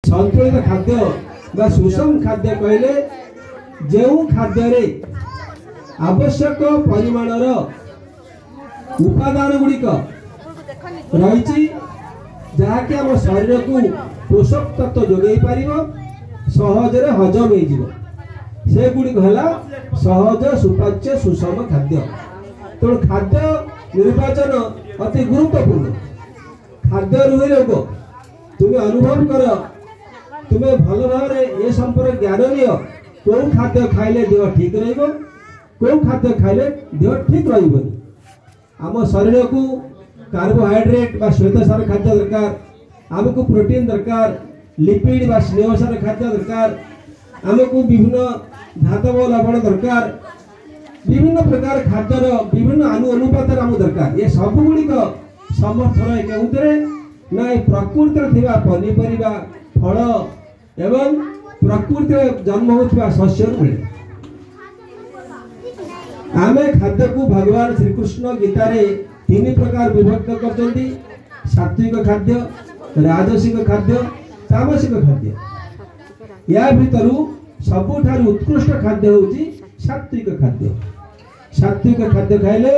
ସନ୍ତୁଳିତ ଖାଦ୍ୟ ବା ସୁଷମ ଖାଦ୍ୟ କହିଲେ ଯେଉଁ ଖାଦ୍ୟରେ ଆବଶ୍ୟକ ପରିମାଣର ଉପାଦାନ ଗୁଡ଼ିକ ରହିଛି, ଯାହାକି ଆମ ଶରୀରକୁ ପୋଷକ ତତ୍ତ୍ୱ ଯୋଗାଇ ପାରିବ, ସହଜରେ ହଜମ ହେଇଯିବ, ସେଗୁଡ଼ିକ ହେଲା ସହଜ ସୁପାଚ୍ୟ ସୁଷମ ଖାଦ୍ୟ। ତେଣୁ ଖାଦ୍ୟ ନିର୍ବାଚନ ଅତି ଗୁରୁତ୍ୱପୂର୍ଣ୍ଣ। ଖାଦ୍ୟରୁ ହିଁ ରୋଗ। ତୁମେ ଅନୁଭବ କର, ତୁମେ ଭଲ ଭାବରେ ଏ ସମ୍ପର୍କରେ ଜ୍ଞାନ ନିଅ, କେଉଁ ଖାଦ୍ୟ ଖାଇଲେ ଦେହ ଠିକ ରହିବ, କେଉଁ ଖାଦ୍ୟ ଖାଇଲେ ଦେହ ଠିକ ରହିବନି। ଆମ ଶରୀରକୁ କାର୍ବୋହାଇଡ୍ରେଟ୍ ବା ଶ୍ୱେତସାର ଖାଦ୍ୟ ଦରକାର, ଆମକୁ ପ୍ରୋଟିନ୍ ଦରକାର, ଲିପିଡ୍ ବା ସ୍ନେହସାର ଖାଦ୍ୟ ଦରକାର, ଆମକୁ ବିଭିନ୍ନ ଧାତବ ଲବଣ ଦରକାର, ବିଭିନ୍ନ ପ୍ରକାର ଖାଦ୍ୟର ବିଭିନ୍ନ ଅନୁପାତରେ ଆମକୁ ଦରକାର। ଏ ସବୁଗୁଡ଼ିକ ସମର୍ଥ ରହେ କେଉଁଥିରେ ନା ଏ ପ୍ରକୃତିରେ ଥିବା ପନିପରିବା, ଫଳ ଏବଂ ପ୍ରକୃତିରେ ଜନ୍ମ ହେଉଥିବା ଶସ୍ୟରୁ ମିଳେ। ଆମେ ଖାଦ୍ୟକୁ ଭଗବାନ ଶ୍ରୀକୃଷ୍ଣ ଗୀତାରେ ତିନି ପ୍ରକାର ବିଭକ୍ତ କରିଛନ୍ତି: ସାତ୍ವಿକ ଖାଦ୍ୟ, ରାଜସିକ ଖାଦ୍ୟ, ତାମସିକ ଖାଦ୍ୟ। ୟା ଭିତରୁ ସବୁଠାରୁ ଉତ୍କୃଷ୍ଟ ଖାଦ୍ୟ ହେଉଛି ସାତ୍ବିକ ଖାଦ୍ୟ। ସାତ୍ବିକ ଖାଦ୍ୟ ଖାଇଲେ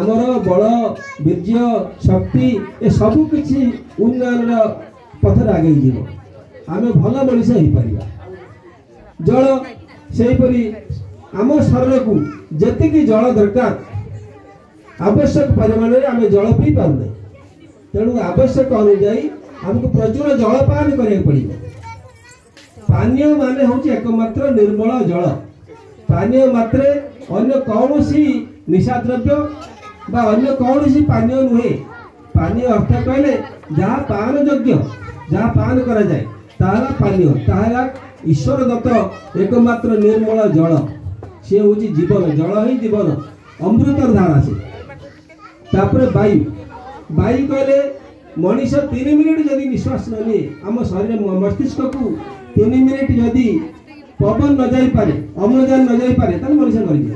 ଆମର ବଳ, ବୀର୍ଯ୍ୟ, ଶକ୍ତି ଏ ସବୁ କିଛି ଉନ୍ନୟନର ପଥରେ ଆଗେଇ ଯିବ, ଆମେ ଭଲ ମଣିଷ ହେଇପାରିବା। ଜଳ ସେହିପରି ଆମ ଶରୀରକୁ ଯେତିକି ଜଳ ଦରକାର ଆବଶ୍ୟକ ପରିମାଣରେ ଆମେ ଜଳ ପିଇ ପାରୁନେ। ତେଣୁ ଆବଶ୍ୟକ ଅନୁଯାୟୀ ଆମକୁ ପ୍ରଚୁର ଜଳପାନ କରିବାକୁ ପଡ଼ିବ। ପାନୀୟ ମାନେ ହେଉଛି ଏକମାତ୍ର ନିର୍ମଳ ଜଳ। ପାନୀୟ ମାତ୍ରେ ଅନ୍ୟ କୌଣସି ନିଶାଦ୍ରବ୍ୟ ବା ଅନ୍ୟ କୌଣସି ପାନୀୟ ନୁହେଁ। ପାନୀୟ ଅର୍ଥ କହିଲେ ଯାହା ପାନ ଯୋଗ୍ୟ, ଯାହା ପାନ କରାଯାଏ ତାହା ହେଲା ପାନୀୟ। ତାହା ହେଲା ଈଶ୍ୱର ଦତ୍ତ ଏକମାତ୍ର ନିର୍ମଳ ଜଳ। ସିଏ ହେଉଛି ଜୀବନ, ଜଳ ହିଁ ଜୀବନ, ଅମୃତର ଧାରା ସେ। ତାପରେ ବାୟୁ। ବାୟୁ କହିଲେ ମଣିଷ 3 ମିନିଟ୍ ଯଦି ନିଶ୍ୱାସ ନ ନିଏ, ଆମ ଶରୀର ମସ୍ତିଷ୍କକୁ 3 ମିନିଟ୍ ଯଦି ପବନ ନ ଯାଇପାରେ, ଅମ୍ଳଜାନ ନ ଯାଇପାରେ, ତାହେଲେ ମଣିଷ ମରିଯିବ।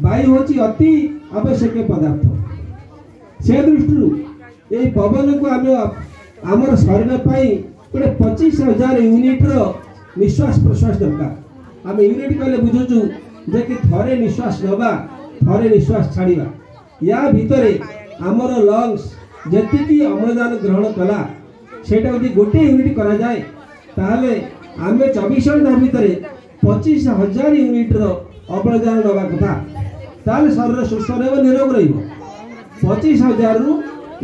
ବାୟୁ ହେଉଛି ଅତି ଆବଶ୍ୟକ ପଦାର୍ଥ। ସେ ଦୃଷ୍ଟିରୁ ଏଇ ପବନକୁ ଆମେ ଆମର ଶରୀର ପାଇଁ ଗୋଟେ 25,000 ୟୁନିଟ୍ର ନିଶ୍ୱାସ ପ୍ରଶ୍ୱାସ ଦରକାର। ଆମେ ୟୁନିଟ୍ କହିଲେ ବୁଝୁଛୁ ଯେ କି ଥରେ ନିଶ୍ୱାସ ନେବା, ଥରେ ନିଶ୍ୱାସ ଛାଡ଼ିବା। ୟା ଭିତରେ ଆମର ଲଙ୍ଗସ୍ ଯେତିକି ଅମ୍ଳଜାନ ଗ୍ରହଣ କଲା, ସେଇଟା ଯଦି ଗୋଟିଏ ୟୁନିଟ୍ କରାଯାଏ, ତାହେଲେ ଆମେ 24 ଘଣ୍ଟା ଭିତରେ 25,000 ୟୁନିଟ୍ର ଅମ୍ଳଜାନ ନେବା କଥା। ତାହେଲେ ଶରୀର ସୁସ୍ଥ ରହିବ, ନିରୋଗ ରହିବ। 25,000ରୁ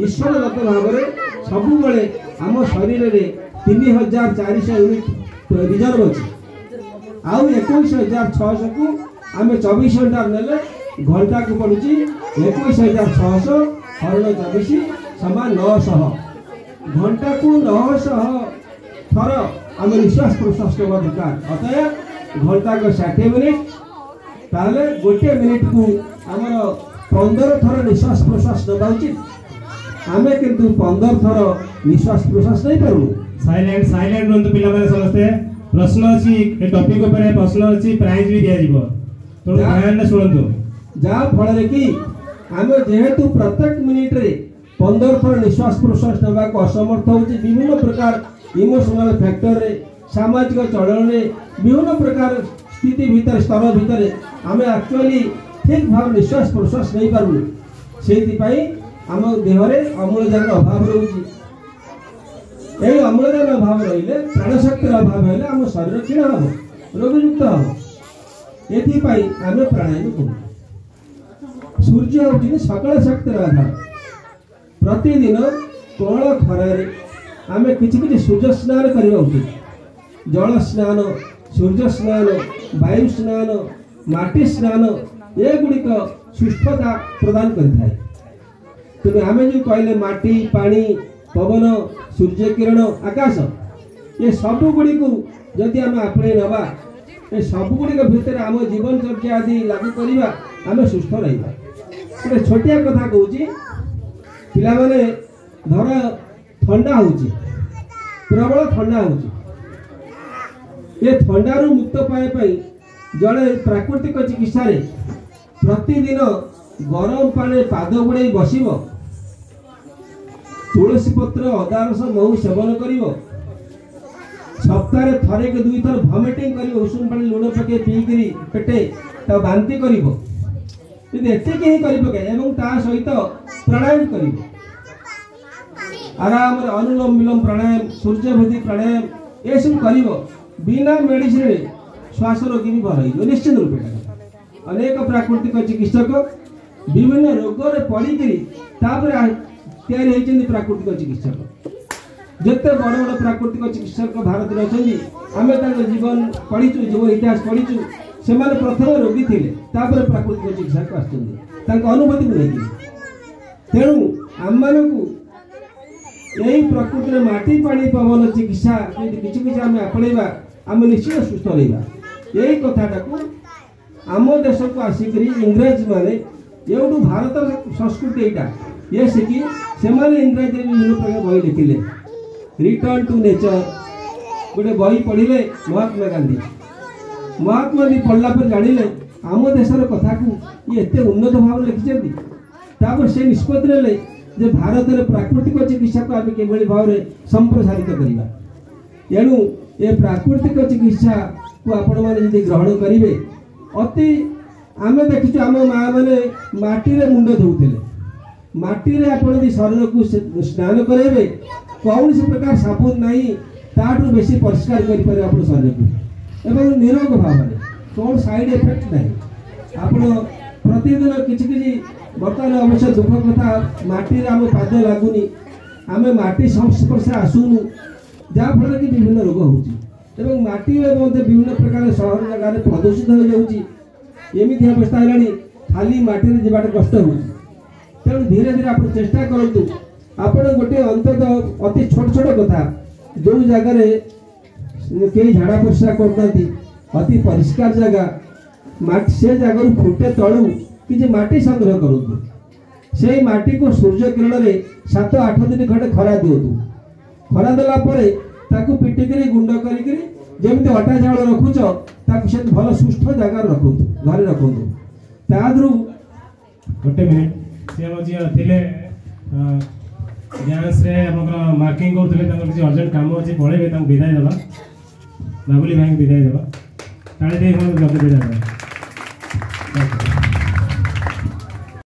ଈଶ୍ୱର ଦତ୍ତ ଭାବରେ ସବୁବେଳେ ଆମ ଶରୀରରେ 3,400 ୟୁନିଟ୍ ରିଜର୍ଭ ଅଛି। ଆଉ 21,600କୁ ଆମେ 24 ଘଣ୍ଟା ନେଲେ ଘଣ୍ଟାକୁ ପଡ଼ୁଛି 21,600 ହରଣ 24 ସମାନ 900। ଘଣ୍ଟାକୁ 900 ଥର ଆମେ ନିଶ୍ୱାସ ପ୍ରଶ୍ୱାସ ନେବା ଦରକାର। ଅତଏବ ଘଣ୍ଟାକୁ 60 ମିନିଟ୍, ତାହେଲେ ଗୋଟିଏ ମିନିଟ୍କୁ ଆମର 15 ଥର ନିଶ୍ୱାସ ପ୍ରଶ୍ୱାସ ନେବା ଉଚିତ। ଆମେ କିନ୍ତୁ 15 ଥର ନିଶ୍ୱାସ ପ୍ରଶ୍ୱାସ ନେଇପାରୁନୁ। ସାଇଲେଣ୍ଟ, ସାଇଲେଣ୍ଟ ରୁହନ୍ତୁ ପିଲାମାନେ ସମସ୍ତେ। ପ୍ରଶ୍ନ ଅଛି ଏ ଟପିକ ଉପରେ, ପ୍ରଶ୍ନ ଅଛି, ପ୍ରାଇଜ ବି ଦିଆଯିବ, ତେଣୁ ଧ୍ୟାନରେ ଶୁଣନ୍ତୁ। ଯାହା ଫଳରେ କି ଆମେ ଯେହେତୁ ପ୍ରତ୍ୟେକ ମିନିଟ୍ରେ 15 ଥର ନିଶ୍ୱାସ ପ୍ରଶ୍ୱାସ ନେବାକୁ ଅସମର୍ଥ ହେଉଛି, ବିଭିନ୍ନ ପ୍ରକାର ଇମୋସନାଲ ଫ୍ୟାକ୍ଟରରେ, ସାମାଜିକ ଚଳନରେ, ବିଭିନ୍ନ ପ୍ରକାର ସ୍ଥିତି ଭିତରେ, ସ୍ତର ଭିତରେ ଆମେ ଆକ୍ଚୁଆଲି ଠିକ୍ ଭାବରେ ନିଶ୍ୱାସ ପ୍ରଶ୍ୱାସ ନେଇପାରୁନୁ। ସେଇଥିପାଇଁ ଆମ ଦେହରେ ଅମ୍ଳଜାନର ଅଭାବ ରହୁଛି। ଏହି ଅମ୍ଳଜାନ ଅଭାବ ରହିଲେ, ପ୍ରାଣଶକ୍ତିର ଅଭାବ ହେଲେ ଆମ ଶରୀର କ୍ଷୀଣ ହେବ, ରୋଗଯୁକ୍ତ ହେବ। ଏଥିପାଇଁ ଆମେ ପ୍ରାଣାୟାମ କରୁ। ସୂର୍ଯ୍ୟ ହେଉଛନ୍ତି ସକଳ ଶକ୍ତିର ଆଧାର। ପ୍ରତିଦିନ କଅଁଳ ଖରାରେ ଆମେ କିଛି କିଛି ସୂର୍ଯ୍ୟ ସ୍ନାନ କରିବା ଉଚିତ। ଜଳ ସ୍ନାନ, ସୂର୍ଯ୍ୟ ସ୍ନାନ, ବାୟୁ ସ୍ନାନ, ମାଟି ସ୍ନାନ, ଏଗୁଡ଼ିକ ସୁସ୍ଥତା ପ୍ରଦାନ କରିଥାଏ। ତେଣୁ ଆମେ ଯେଉଁ କହିଲେ ମାଟି, ପାଣି, ପବନ, ସୂର୍ଯ୍ୟ କିରଣ, ଆକାଶ, ଏ ସବୁଗୁଡ଼ିକୁ ଯଦି ଆମେ ଆପଣେଇ ନେବା, ଏ ସବୁଗୁଡ଼ିକ ଭିତରେ ଆମ ଜୀବନଚର୍ଯ୍ୟା ଆଦି ଲାଗୁ କରିବା, ଆମେ ସୁସ୍ଥ ରହିବା। ଗୋଟେ ଛୋଟିଆ କଥା କହୁଛି ପିଲାମାନେ, ଧର ଥଣ୍ଡା ହେଉଛି, ପ୍ରବଳ ଥଣ୍ଡା ହେଉଛି। ଏ ଥଣ୍ଡାରୁ ମୁକ୍ତ ପାଇବା ପାଇଁ ଜଣେ ପ୍ରାକୃତିକ ଚିକିତ୍ସାରେ ପ୍ରତିଦିନ ଗରମ ପାଣିରେ ପାଦ ବୁଡ଼େଇ ବସିବ, ତୁଳସୀ ପତ୍ର, ଅଦା ରସ, ମହୁ ସେବନ କରିବ, ସପ୍ତାହରେ ଥରେ କି ଦୁଇଥର ଭମିଟିଂ କରିବ, ଉଷୁମ ପାଣି ଲୁଣ ପକାଇ ପିଇକିରି ପେଟେ ତାକୁ ବାନ୍ତି କରିବ, ଯଦି ଏତିକି ହିଁ କରିପକାଏ ଏବଂ ତା ସହିତ ପ୍ରାଣାୟାମ କରିବ ଆରାମରେ, ଅନୁଲୋମ ବିଲୋମ ପ୍ରାଣାୟାମ, ସୂର୍ଯ୍ୟଭେଦୀ ପ୍ରାଣାୟାମ ଏସବୁ କରିବ, ବିନା ମେଡିସିନରେ ଶ୍ୱାସ ରୋଗୀ ବି ଭଲ ହେଇଯିବ ନିଶ୍ଚିତ ରୂପେ। ଅନେକ ପ୍ରାକୃତିକ ଚିକିତ୍ସକ ବିଭିନ୍ନ ରୋଗରେ ପଡ଼ିକିରି ତାପରେ ତିଆରି ହେଇଛନ୍ତି ପ୍ରାକୃତିକ ଚିକିତ୍ସକ। ଯେତେ ବଡ଼ ବଡ଼ ପ୍ରାକୃତିକ ଚିକିତ୍ସକ ଭାରତରେ ଅଛନ୍ତି, ଆମେ ତାଙ୍କ ଜୀବନ ପଢ଼ିଛୁ, ଜୀବନ ଇତିହାସ ପଢ଼ିଛୁ। ସେମାନେ ପ୍ରଥମେ ରୋଗୀ ଥିଲେ, ତାପରେ ପ୍ରାକୃତିକ ଚିକିତ୍ସାକୁ ଆସିଛନ୍ତି ତାଙ୍କ ଅନୁଭୂତିକୁ ନେଇକି। ତେଣୁ ଆମମାନଙ୍କୁ ଏଇ ପ୍ରକୃତିରେ ମାଟି ପାଣି ପବନ ଚିକିତ୍ସା ଯଦି କିଛି କିଛି ଆମେ ଆପଣେଇବା, ଆମେ ନିଶ୍ଚିତ ସୁସ୍ଥ ରହିବା। ଏଇ କଥାଟାକୁ ଆମ ଦେଶକୁ ଆସିକରି ଇଂରେଜ ମାନେ, ଏଉଠୁ ଭାରତର ସଂସ୍କୃତି ଏଇଟା ଇଏ ଶିଖି ସେମାନେ ଇଂରାଜୀରେ ବିଭିନ୍ନ ପ୍ରକାର ବହି ଲେଖିଲେ। ରିଟର୍ନ ଟୁ ନେଚର ଗୋଟେ ବହି ପଢ଼ିଲେ ମହାତ୍ମା ଗାନ୍ଧୀ। ମହାତ୍ମା ଗାନ୍ଧୀ ପଢ଼ିଲା ପରେ ଜାଣିଲେ ଆମ ଦେଶର କଥାକୁ ଇଏ ଏତେ ଉନ୍ନତ ଭାବରେ ଲେଖିଛନ୍ତି। ତାପରେ ସେ ନିଷ୍ପତ୍ତି ନେଲେ ଯେ ଭାରତରେ ପ୍ରାକୃତିକ ଚିକିତ୍ସାକୁ ଆମେ କିଭଳି ଭାବରେ ସମ୍ପ୍ରସାରିତ କରିବା। ଏଣୁ ଏ ପ୍ରାକୃତିକ ଚିକିତ୍ସାକୁ ଆପଣମାନେ ଯଦି ଗ୍ରହଣ କରିବେ, ଅତି ଆମେ ଦେଖିଛୁ ଆମ ମା' ମାନେ ମାଟିରେ ମୁଣ୍ଡ ଧୋଉଥିଲେ। ମାଟିରେ ଆପଣ ଯଦି ଶରୀରକୁ ସ୍ନାନ କରାଇବେ, କୌଣସି ପ୍ରକାର ସାବୁନ ନାହିଁ ତାଠୁ ବେଶୀ ପରିଷ୍କାର କରିପାରିବେ ଆପଣ ଶରୀରକୁ, ଏବଂ ନିରୋଗ ଭାବରେ, କ'ଣ ସାଇଡ୍ ଏଫେକ୍ଟ ନାହିଁ। ଆପଣ ପ୍ରତିଦିନ କିଛି କିଛି, ବର୍ତ୍ତମାନ ଅବଶ୍ୟ ଦୁଃଖ କଥା ମାଟିରେ ଆମ ପାଦ ଲାଗୁନି, ଆମେ ମାଟି ସଂସ୍ପର୍ଶରେ ଆସୁନୁ, ଯାହାଫଳରେ କି ବିଭିନ୍ନ ରୋଗ ହେଉଛି ଏବଂ ମାଟିରେ ମଧ୍ୟ ବିଭିନ୍ନ ପ୍ରକାର ସହର ଜାଗାରେ ପ୍ରଦୂଷିତ ହୋଇଯାଉଛି। ଏମିତି ଅବସ୍ଥା ହେଲାଣି ଖାଲି ମାଟିରେ ଯିବାଟା କଷ୍ଟ ହେଉଛି। ତେଣୁ ଧୀରେ ଧୀରେ ଆପଣ ଚେଷ୍ଟା କରନ୍ତୁ। ଆପଣ ଗୋଟିଏ ଅନ୍ତତଃ ଅତି ଛୋଟ ଛୋଟ କଥା, ଯେଉଁ ଜାଗାରେ କେହି ଝାଡ଼ା ପରିସ୍ରା କରୁନାହାନ୍ତି, ଅତି ପରିଷ୍କାର ଜାଗା, ମାଟି ସେ ଜାଗାରୁ ଫୁଟେ ତଳୁ କିଛି ମାଟି ସଂଗ୍ରହ କରନ୍ତୁ। ସେଇ ମାଟିକୁ ସୂର୍ଯ୍ୟ କିରଣରେ 7-8 ଦିନ ଖଣ୍ଡେ ଖରା ଦିଅନ୍ତୁ। ଖରା ଦେଲା ପରେ ତାକୁ ପିଟିକିରି ଗୁଣ୍ଡ କରିକିରି ଯେମିତି ଅଟା ଚାଉଳ ରଖୁଛ ତାକୁ ସେମିତି ଭଲ ସୁସ୍ଥ ଜାଗାରେ ରଖନ୍ତୁ, ଘରେ ରଖନ୍ତୁ। ତା ଦେହରୁ ଗୋଟେ ମିନିଟ୍, ସେ ଆମ ଯିଏ ଥିଲେ ଡ୍ୟାନ୍ସରେ ଆପଣଙ୍କର ମାର୍କିଂ କରୁଥିଲେ, ତାଙ୍କର କିଛି ଅର୍ଜେଣ୍ଟ କାମ ଅଛି, ପଳେଇବେ, ତାଙ୍କୁ ବିଦାୟ ଦେବା। ବାବୁଲି ଭାଇଙ୍କୁ ବିଦାୟ ଦେବା, ତାଳି ଦେଇ ଜଲ୍ଦି ବିଦାୟ ଦେବା।